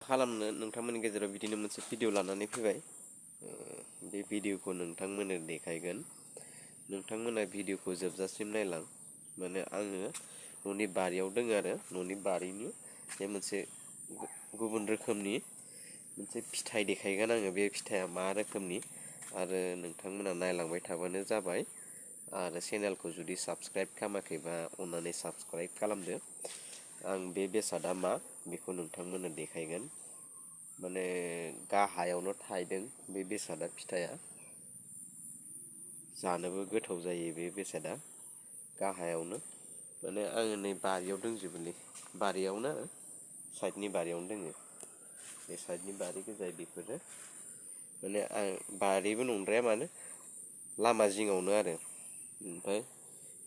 खालामनो नोंथांमोननि गेजेराव बिदिनो मोनसे भिडिअ लानानै फैबाय। बे भिडिअखौ नोंथांमोननो देखायगोन। नोंथांमोना भिडिअखौ जोबजासिम नायलां। माने आङो न'नि बारियाव दङ आरो न'नि बारिनि बे मोनसे गुबुन रोखोमनि मोनसे फिथाइ देखायगोन आङो। बे फिथाइया मा रोखोमनि आरो नोंथांमोना नायलांबाय थाबानो जाबाय। आरो चेनेलखौ जुदि साबस्क्राइब खालामाखैबा अननानै साबस्क्राइब खालामदो। आं बे बेसादा मा बेखौ नोंथांमोननो देखायगोन। माने गाहायावनो थायदों बे बेसादा फिथाइया। जानोबो गोथाव जायो बे बेसादा गाहायावनो। माने आङो नै बारियाव दंजोबोलै बारियावनो साइडनि बारियावनो दोङो। बे साइडनि बारि गोजा बेफोरो माने आं बारिबो नंद्राया मानो लामा जिङावनो आरो। ओमफ्राय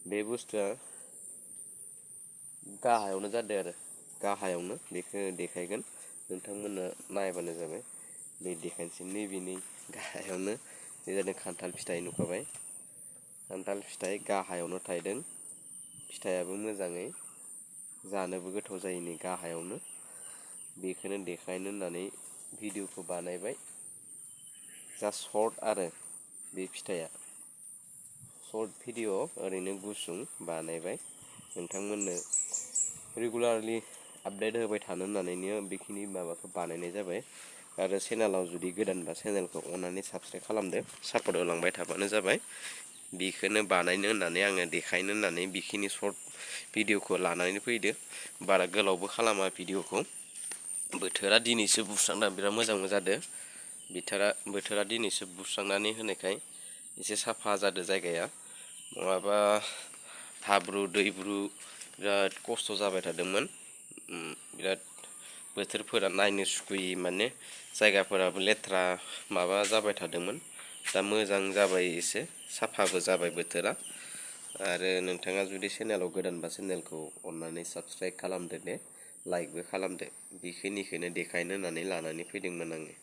बे बुस्थुआ गाहायावनो जादों आरो गाहायावनो बेखौ देखायगोन। नोंथांमोना नायबानो जाबाय। नै देखायनोसै नैबेनि गाहायावनो बे जादों खान्थाल फिथाइ नुखाबाय। खान्थाल फिथाइ गाहायावनो थायदों। फिथाइयाबो मोजाङै जानोबो गोथाव जायो नै गाहायावनो। बेखौनो देखायनो होननानै भिडिअखौ बानायबाय। जा सर्ट आरो बे फिथाइया सर्ट भिडिअ ओरैनो गुसुं बानायबाय। नोंथांमोननो रेगुलारलि आपडेट होबाय थानो होननानैनो बेखिनि माबाखौ बानायनाय जाबाय। आरो चेनेलाव जुदि गोदानबा चेनेलखौ अननानै साबस्क्राइब खालामदो। सापर्ट होलांबाय थाबानो जाबाय। बेखौनो बानायनो होननानै आङो देखायनो होननानै बेखिनि सर्ट भिडिअखौ लानानै फैदो। बारा गोलावबो खालामा भिडिअखौ। बोथोरा दिनैसो बुस्रांना बिराद मोजांबो जादों। बोथोरा दिनैसो बुस्रांनानै होनायखाय एसे साफा जादों जायगाया। नङाबा हाब्रु दैब्रु बिराद खस्थ' जाबाय थादोंमोन। बिराद बोथोरफोरा नायनो सुखुयि माने जायगाफोराबो लेथ्रा माबा जाबाय थादोंमोन। दा मोजां जाबाय एसे साफाबो जाबाय बोथोरा। आरो नोंथाङा जुदि चेनेलाव गोदानबा चेनेलखौ अननानै साबस्क्राइब खालामदो दे। लाइकबो खालामदो। बेखिनिखौनो देखायनो होननानै लानानै फैदोंमोन आङो।